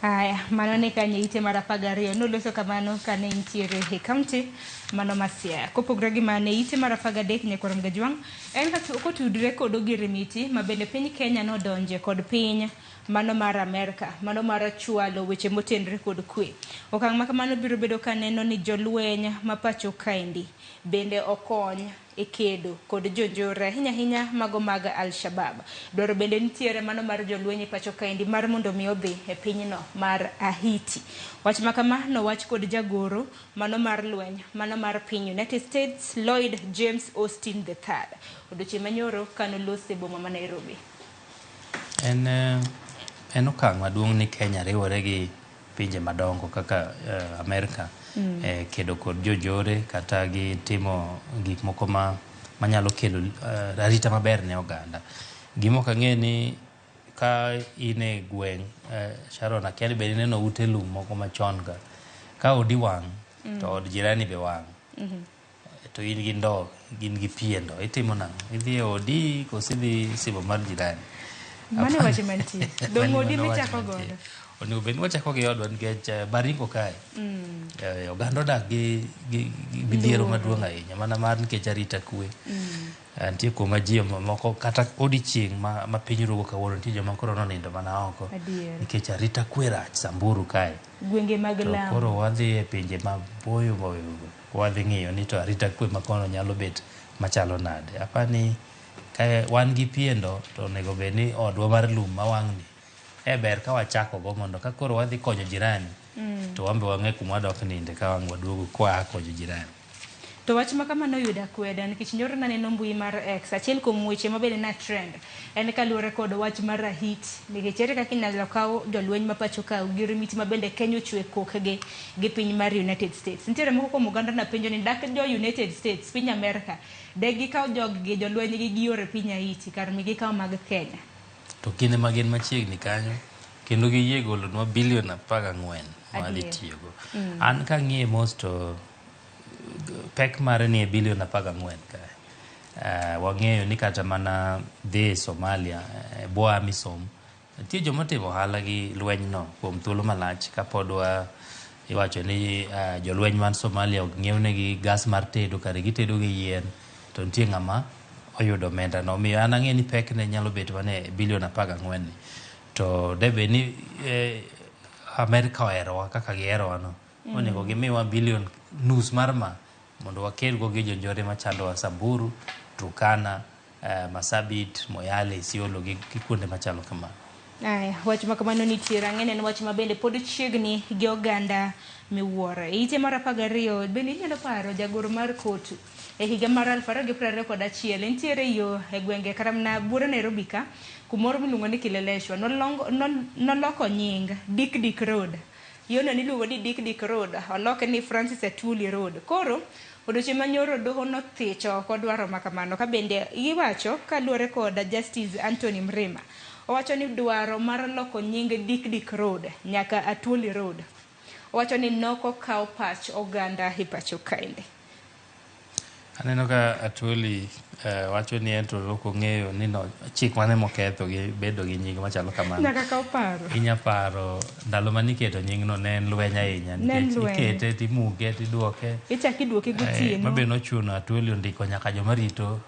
Aya, mano ne kanye ite mar 12 noloso kamano kane intiere e kaunti mano ma Siaya. Kopogore gi mano e ite mar 13 nyakwar Mgajwang' en kotudre kod ogirimiti ma bende piny Kenya nodonje kod piny mano mar Amerka, mano mar chwalo weche motenre kod kwe. Okang' ma kamano biro bedo ka neno ni jolweny ma pacho kaendi bende okony e kedo kod jonjore ahinya ahinya mago mag Al-Shabaab. Dwaro bende nitiere mano mar jolweny e pacho kaendi mar mondo mi odhi e pinyno mar Haiti. Wach ma kama nowach kod jagoro mano mar lweny mano mar piny United States Lloyd James Austin III odiochieng' manyoro kanolose e boma ma Nairobi. En okang' maduong' ni Kenya riwore gi pinje madongo kaka Amerka kedo kod jonjore kata gi timo gik moko manyalo kelo arita maber ne oganda. Gima ok ang'e ni ka in e gweng', Sharon, akia ni bende ineno ute lum moko machon ka. Ka odi wang' to od jirani be wang'. To in gi ndoo, gin gi pi e ndoo. Itimo nang'o? Idhi e odi koso idhi simo mar jirani? Mano e wach mantie. Dong' odi michako godo. Onego bed ni wachako gi odwa nikech Baringo kae. Oganda odak gi midhiero maduong' ahinya mana mar nikech arita kwe. Nitie kuma ji moko kata odiochieng' ma piny rugo kawuono nitie joma koro nonindo mana oko. Nikech arita kwe rach Samburu kae. Gwenge mag Lamu. Koro wadhi e pinje maboyo boyo wadhi ng'iyo ni to arita kwe ma kono nyalo bet machalo nade. Apani ka wan gi pi e ndoo to onego bed ni odwa mar lum mawang'ni e ber ka wachako go mondo ka koro wadhi konyo jirani to wan be wang'e kuma wadok ninde ka wang' waduogo kwa konyo jirani. To wach ma kama noyudo akweda nikech nyoro naneno mbui mar X, achiel kuom weche ma bende na trend en kaluwore kod wach mar Haiti, nikech ere kaka inyalo kaw jolweny ma pacho ka gi orimiti ma bende Kenya ochwe kokgi gi piny mar United States. Nitiere moko kuom oganda napenjo ni dak jo United States, piny Amerka, de gikaw jog gi jolweny gi gior e piny Haiti kar mi gikaw mag Kenya. To kinde ma gin machiegni kanyo kendo giyie golonwa bilion 14 ma dhi tiyogo. An kang'iye mos to pek mare ni e bilion 14 kae. Wang'eyo ni kata mana dhi Somalia bwo AMISOM nitie joma otimo ohala gi lweny no kuom thuolo malach kapod wa iwacho ni jolweny man Somalia ok ng'iewnegi gas mar tedo kare gitedo gi yien to nitie ng'ama oyudo omenda no. Omiyo an ang'e ni pek ne nyalo bet mana e bilion 14 ni. To debe ni Amerka oherowa kaka giherowa no. Onego gimiwa bilion nus mar ma mondo wakedgo gi jonjore machandowa Samburu, Turkana, Marsabit, Moyale, Isiolo gi kuonde machalo kamano. Aya, wach ma kamano nitiere ang'e en wach ma bende pod chiegni gi oganda miwuoro. E ite mar 12 bende inyalo paro jagoro mar Kotu e higa mar 2021 nitiere yo e gwenge kata mana buore Nairobi ka kumoro miluongo ni Kileleshwa noloko nying Dick Dick Road. Yono niluongo ni Dick Dick Road oloke ni Francis Atwoli Road. Koro odiochieng' manyoro doho nothicho oko dwaro ma kamano ka bende iwacho kaluwore kod Justice Anthony Mrima. Owacho ni dwaro mar loko nying Dick Dick Road nyaka Atwoli Road. Owacho ni noko kawo pach oganda e pacho kaende. Aneno ka Atwoli wacho ni en to ok ong'eyo ni no chik mane moketho gi bedo gi nying machalo kamano. Nyaka kaw paro. Inya paro ndalo mane iketo nyingno ne en lweny ahinya nikech ikete timuke tiduoke. Ichak iduoke gotieno. Mabe nochuno Atwoli ondiko nyaka joma rito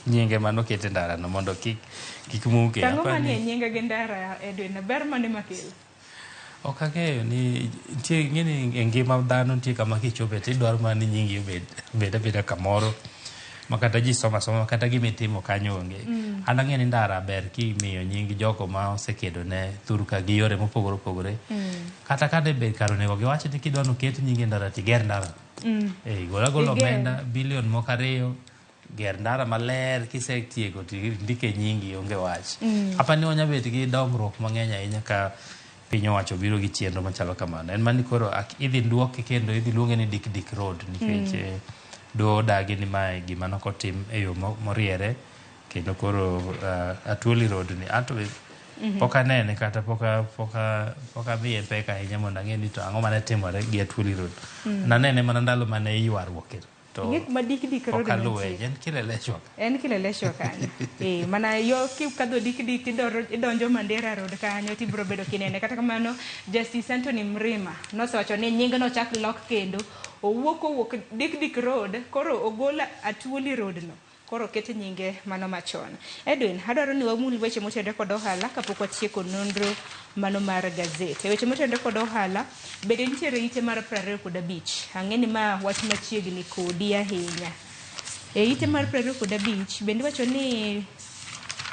nyinge manokete ndara no mondo kik muke. Tang'o manie nyinge gi ndara Edwin, ber mane makelo? Ok ang'eyo ni nitie ing'eni e ngima dhano nitie kama kichope tidwaro mana ni nyingi obed abeda kamoro ma kata ji somo asoma kata gima itimo kanyo onge. An ang'eyo ni ndara ber kimiyo nying jogo ma osekedo ne thurka gi yore mopogore opogore. Kata ka de bed kar onego giwach ni kidwa noket nyingi e ndara tiger ndara. Gol agola omenda bilion moko 2 ger ndara maler kisetieko tindike nyingi onge wach. Apani wanya bet gi dongruok mang'eny ahinya ka piny owacho biro gi chenro machalo kamano. En mani koro idhi duoke kendo idhi luonge ni Dick Dick Road nikech doho odagi ni mae gima nokotim e yo moriere. Kendo koro Atuoli Road ni anto be pok anene kata pok amiye pek ahinya mondo ang'e ni to ang'o mane timore gi Atuoli Road. Nanene mana ndalo mane ywaruok to Ing'e kuma Dik Dik Road pok aluwe. mantie? En Kileleshwa. En Kileleshwa kanyo. Mana yo kikadho Dik Dik tidonjo Mandera Road kanyo tibiro bedo kinene. Kata kamano Justice Anthony Mrima nosewacho ni nying no chak lok kendo owuok kowuok Dik Dik Road koro ogol Atuoli Road no. Koro ket nyinge mano machon. Edwin, adwaro ni wamul weche motenore kod ohala kapok watieko nonro mano mar gazet. E weche motenore kod ohala, bende nitiere ite mar 25. Ang'e ni ma wach machiegni kodi ahinya. E ite mar 25, bende iwacho ni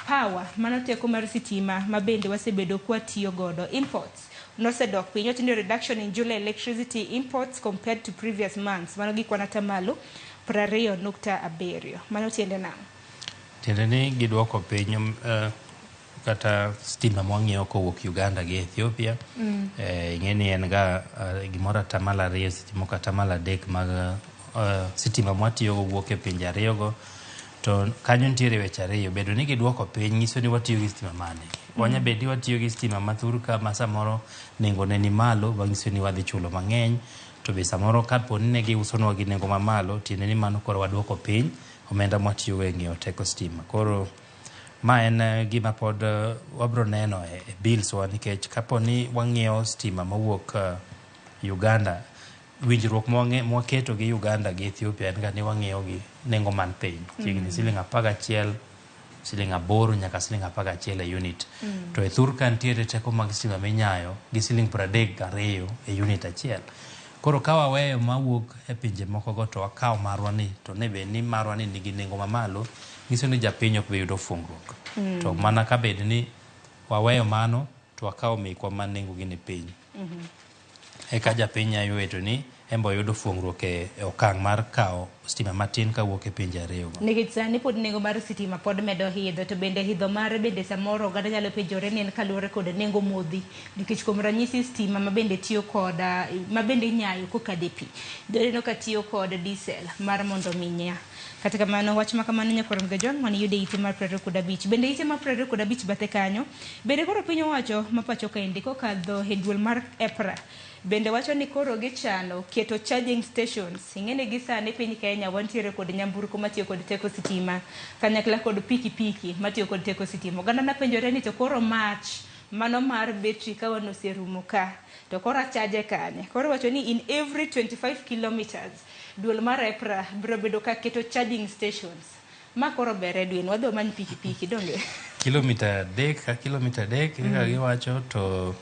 power, mano teko mar sitima ma bende wasebedo kwatiyo godo, imports, nosedok piny. Iwacho ni reduction in July electricity imports compared to previous months. Mano gi kwan atamalo 20.7. Mano tiende nang'o? Tiende ni giduoko piny kata stima mwang'iewo kowuok Uganda gi Ethiopia. Ing'e ni en ga gimoro atamalo 2 seche moko atamalo 3 mag sitima mwatiyogo wuok e pinje ariyogo. To kanyo nitiere weche ariyo. Bedo ni giduoko piny nyiso ni watiyo gi stima mane. Wanya bet ni watiyo gi stima mathur ka ma samoro nengo ne ni malo, manyiso ni wadhi chulo mang'eny. To be samoro kapo ni ne giusonwa gi nengo mamalo, tiende ni mano koro waduoko piny omenda mwatiyogo e ng'iewo teko stima. Koro ma en gima pod wabro neno e bills wa nikech kapo ni wang'iewo stima mowuok Uganda, winjruok mwaketo gi Uganda gi Ethiopia en ga ni wang'iewo gi nengo man piny. Chiegni siling 11, siling 8 nyaka siling 11 e unit. To e thur ka nitiere teko mag stima minyayo gi siling 32 e unit achiel. Koro ka waweyo mawuok e pinje moko go to wakawo marwa ni, to ne bed ni marwa ni nigi nengo mamalo, nyiso ni japiny ok bi yudo fungruok. To mana ka bed ni waweyo mano to wakawo mekwa ma nengo gi ni piny. Eka japiny nyalo weto ni en be oyudo fuongruok e okang' mar kawo stima matin kawuok e pinje ariyogo. Nikech sani pod nengo mar sitima pod medo idho, to bende idho mare bende samoro oganda nyalo penjore ni en kaluwore kod nengo modhi. Nikech kuom ranyisi stima ma bende tiyo kod, ma bende inyayo kokadho e pi. Ineno ka tiyo kod diesel mar mondo mi nya. Kata kamano, wach ma kamano nyakwar Mgajwang' mane yude ite mar 25. Bende ite mar 25 bathe kanyo, bende koro piny owacho ma pacho kaendi kokadho e duol mar EPRA, bende wacho ni koro gichano keto charging stations. Ing'e ni gi sani piny Kenya wantiere kod nyamburko matiyo kod teko sitima, kanyakla kod pikipiki matiyo kod teko sitima. Oganda napenjore ni to koro mach mano mar betri ka wan oserumo ka, to koro achaje kanye? Koro wacho ni in every 25 kilometers, duol mar EPRA biro bedo ka keto charging stations. Ma koro ber Edwin, wadhi wamany pikipiki, donge? Kilomita 3 ka kilomita 3 kaka giwacho to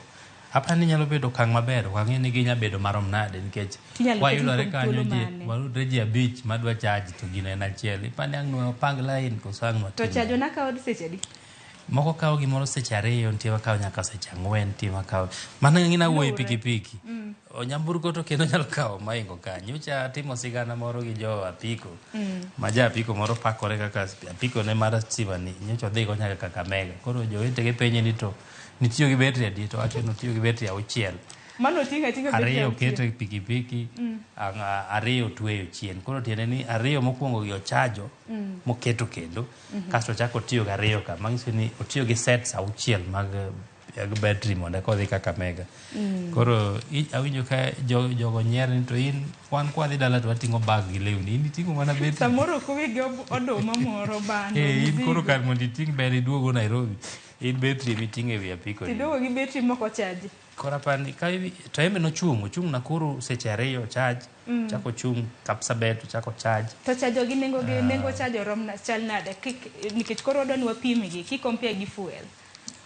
apani nyalo bedo okang' maber. Ok ang'e ni ginya bedo marom nade nikech Tinyalo ket wayudore kuom kanyo thuolo ji, mane? wayudore ji 5 madwa charge to gino en achiel. Ipani ang' wapang line koso ang' To watim chajo nade? na kawo seche adi? Moko kawo gimoro seche 2, nitie makawo nyaka seche 4, nitie makawo mano ng'ina wuoyo e Luwre. pikipiki. Onyamburko to kendo nyalo kawo maingo kanyo. Nyocha timo sigana moro gi jo apiko. Ma ja apiko moro pakore kaka apiko ne mar stima ni nyocha odhi go nyaka Kakamega. Koro jowetege penje ni to nitiyo gi betri adi? To wacho ni otiyo gi betri 6. Mano oting'o ating'a betri 2 auchiel. oketo e pikipiki, 2 otweyo chien. Koro tiende ni 2 mokwongo gi ochajo moketo kendo, kasto ochako otiyo gi 2 ka, manyiso ni otiyo gi sets 6 mag battery mondo eka odhi Kakamega. Koro awinjo ka jogo nyiero ni to in wan kwadhi dala to wating'o bag gi lewni, in iting'o mana betri. Samoro ok owe gi oduma moro bando, In koro mzigo. kar mondo iting' ber iduogo Nairobi, in betri emiting'o e wi apiko ni. Tiduogo gi betri moko chaji. Koro apani ka to en be nochung', ochung' Nakuru seche 2 charge, chako ochung' Kapsabet ochako charge. To chajo gi nengo gi nengo chajo rom na, chal nade? Kik, nikech koro wadwa ni wapim gi, ki compare gi fuel.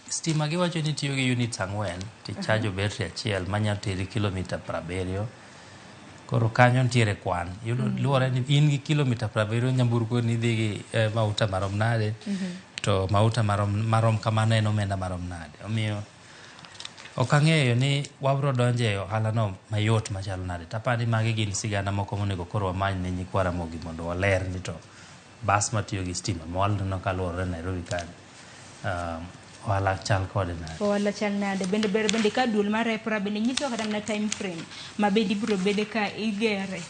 Stima giwacho ni tiyo gi units 4 tichajo betri achiel manyalo teri kilomita 70. Koro kanyo nitiere kwan. Yudo luwore ni in gi kilomita 70 nyamburko ni dhi gi mauta marom nade, to mauta marom kamano en omenda marom nade. Omiyo ok ang'eyo ni wabro donjo e ohala no mayot machalo nade. To apani magi gin sigana moko monego koro wamany ne nyikwa Ramogi mondo waler ni to bas matiyo gi stima ma waneno kaluorore Nairobi ka ohala chal kode nade. Ohala chal nade? Bende ber bende ka duol mar EPRA bende nyiso kata mana time frame ma bende ibiro bede ka igere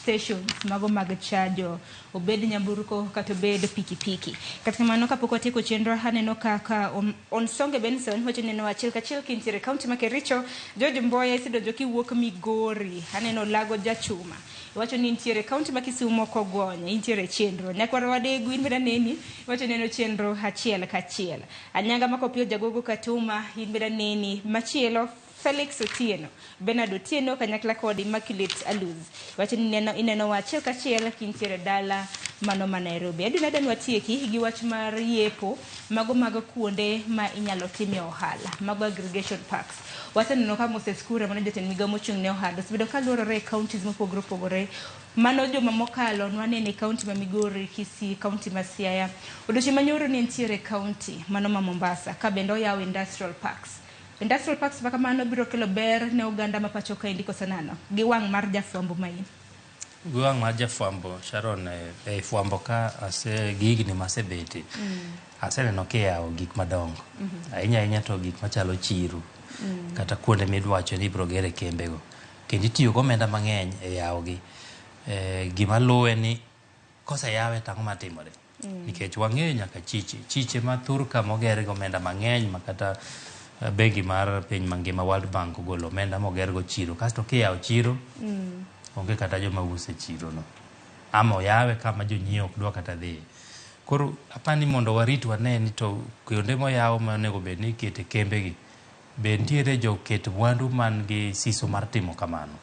Stations mago mag chajo obed nyamburko kata obed pikipiki. Kata kamano kapok watieko chenro aneno kaka Onsonge Benson wacho ni neno achiel kachiel kintiere kaunti ma Kericho. George Mboya isedonjo kiwuok Migori, aneno Lago Jachuma iwacho ni intiere kaunti ma Kisumo Kogony, intiere chenro. Nyakwar Wadegu in bende aneni, iwacho ni neno chenro achiel kachiel. Anyanga Makopio Jagogo Katuma in bende aneni. Machielo Felix Otieno, Bernard Otieno kanyakla kod Immaculate Aluz wacho ni ineno wa achiel kachiel kintiere dala mano ma Nairobi. Edwin Adan watieki gi wach mar yepo mago mag kuonde ma inyalo timie ohala, mago aggregation parks. Waseneno ka Moses Kuria mano jatend migao mochung' ne ohala osebedo ka luorore e counties mopogore opogore. Mano juma mokalo nwanene e county ma Migori, Kisii, county ma Siaya. Odiochieng' manyoro ne nitiere county mano ma Mombasa ka bende oyawo industrial parks. Industrial parks ma kamano biro kelo ber ne oganda ma pacho kaendi koso nano? Gi wang' mar jafwambo ma in. Gi wang' mar jafwambo, Sharon, e fwambo ka ase gi higni masebete, aseneno kiyawo gik madongo. Ahinya ahinya to gik machalo chiro, kata kuonde midwacho ni ibiro gere kembego. Kendo itiyo gi omenda mang'eny e yawogi. Gima luwe ni koseyawe to ang'o matimore? Nikech wang'eyo nyaka chiche, chiche ma thur ka moger gi omenda mang'eny ma kata bengi mar piny mangima World Bank ogolo omenda moger go chiro. Kasto kiyawo chiro, onge kata joma uso e chiro no. Ama oyawe kama jonyiewo ok dwa kata dhiye. Koro apani mondo warit wane ni to kuonde moyaw monego bed ni ikete kembe gi, be nitiere joket mwandu man gi siso mar timo kamano.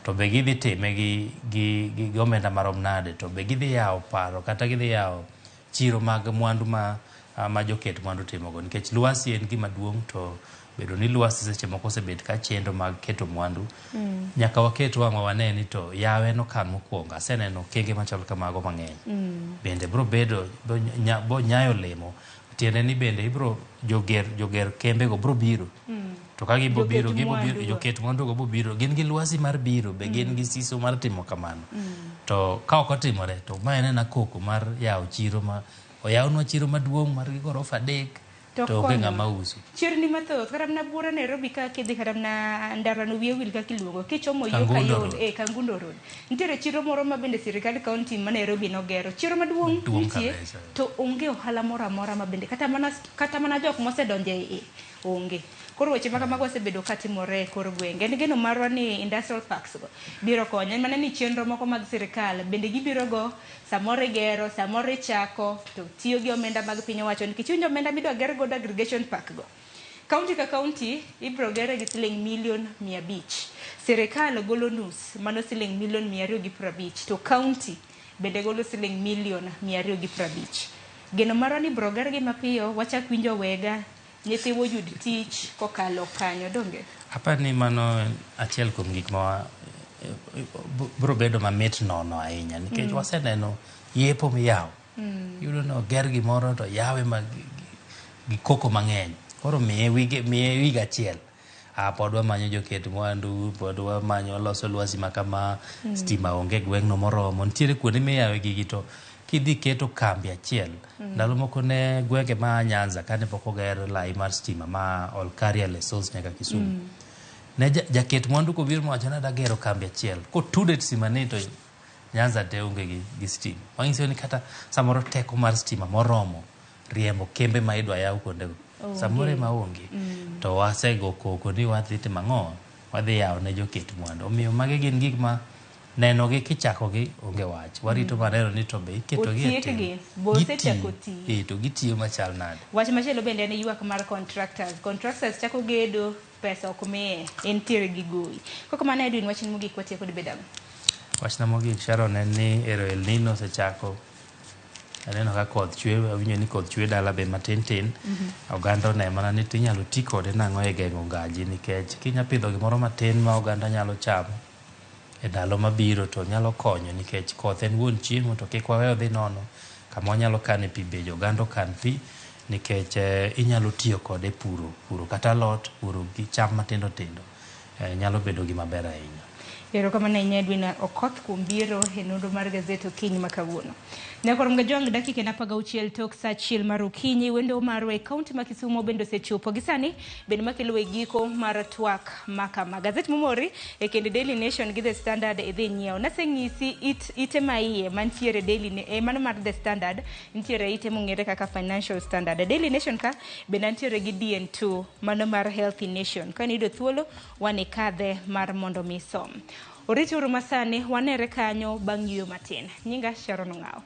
To be gidhi time gi omenda marom nade, to be gidhi yawo paro kata gidhi yawo chiro mag mwandu ma joket mwandu timogo. Nikech lwasi en gima duong' to bedo ni lwasi seche moko osebet ka chendo mag keto mwandu, nyaka waket wang'wa wane ni to yawe en okang' mokwongo. Aseneno okenge machalo kamago mang'eny. Bende bro bedo, bo nyayo olemo, tiende ni bende ibro joger kembego bro biro. To ka gibo biro, gibo biro, joket mwandu go bo biro, gin gi lwasi mar biro, be gin gi siso mar timo kamano. To ka ok otimore, to ma en ena koko mar yawo chiro ma oyawnwa chiro maduong' mar gi gorofa 3 To to onge ng'ama uso. Chirni mathoth kata mana buora Nairobi ka kidhi kata mana ndarano wiye wil kaka iluongo kichomo yo Kayole, Kangundo Road. Nitiere chiro moro ma bende sirikal county ma Nairobi nogero. Chiro maduong' nitie to onge ohala moro amora ma bende kata mana jok mosedonjo e iye onge. Koro weche ma kamago osebedo katimore e kor gwenge. En geno marwa ni industrial parks go biro konyo. En mana ni chenro moko mag sirikal bende gibiro go samoro igero, samoro ichako to tiyo gi omenda mag piny owacho nikech iwinjo omenda midwa ger godo aggregation park go. County ka county ibiro gere gi siling milion 500. Sirikal golo nus mano siling milion 250 to county bende golo siling milion 250. Geno marwa ni ibiro gergi mapiyo wachak winjo wega nyithiwa oyud tich kokalo kanyo donge? Apani mano achiel kuom gik ma biro bedo mamit nono ahinya nikech waseneno yepo miyawo. Iyudo ni oger gimoro to yawe ma gi koko mang'eny. Koro miye higa achiel. Pod wamanyo joket mwandu, pod wamanyo loso lwasi ma kama, stima onge gweng'no moromo. Nitiere kuonde miyawe gigi to kidhi keto kambi achiel. Ndalo moko ne gwenge ma Nyanza kane pok oger lai mar stima ma Olkaria Lesos nyaka Kisumu. Ne jaket mwandu kobiro mowacho ni adwa gero kambi achiel. Kotude stima ni to Nyanza te onge gi stima. Manyiso ni kata samoro teko mar stima moromo riembo kembe ma idwa yaw kuondego. Samoro ema onge. To wasego koko ni wadhi timo ang'o? Wadhi yawo ne joket mwandu. Omiyo magi gin gik ma neno gi kichako gi onge wach. Warito maneno ni to be iketo gi e tim. Gitiyo. To gitiyo machal nade. Wach machielo bende en ywak mar contractors. Contractors chako gedo, pesa ok miye, entiere gi gowi. Koko mano Edwin, wachni mogik watieko dibed ang'o? Wachna mogik Sharon en ni ero El Nino osechako. Aneno ka koth chwe, awinjo ni koth chwe dala be matin tin. Oganda one mana ni tinyalo ti kode nang'o e geng'o ngaji nikech kinya pidho gimoro matin ma oganda nyalo chamo e ndalo mabiro to nyalo konyo nikech koth en wuon chiemo to kik wawe odhi nono kama wanyalo kane pi be oganda okan pi nikech inyalo tiyo kode puro, puro kata alot, puro gi cham matindo tindo. Nyalo bedo gima ber ahinya. Erokamano ahinya Edwin Okoth kuom biro e nonro mar gazet okinyi ma kawuono. Nyakwar Mgajwang' dakika en 16 tok saa achiel mar okinyi wendo marwa e kaunti ma Kisumo bende osechopo gi sani bende makelo e giko mar twak ma kama. Gazet momori e kind Daily Nation gi The Standard idhi nyiew. Naseng'isi it, ite ma iye mantiere Daily e mano mar The Standard nitiere ite mong'ere kaka Financial Standard. E Daily Nation ka bende antiere gi DN2 mano mar Healthy Nation. Ka niyudo thuolo wanikadhe mar mondo mi isom. Orituru masani wanere kanyo bang' yueyo matin. Nyinga Sharon Ong'awo.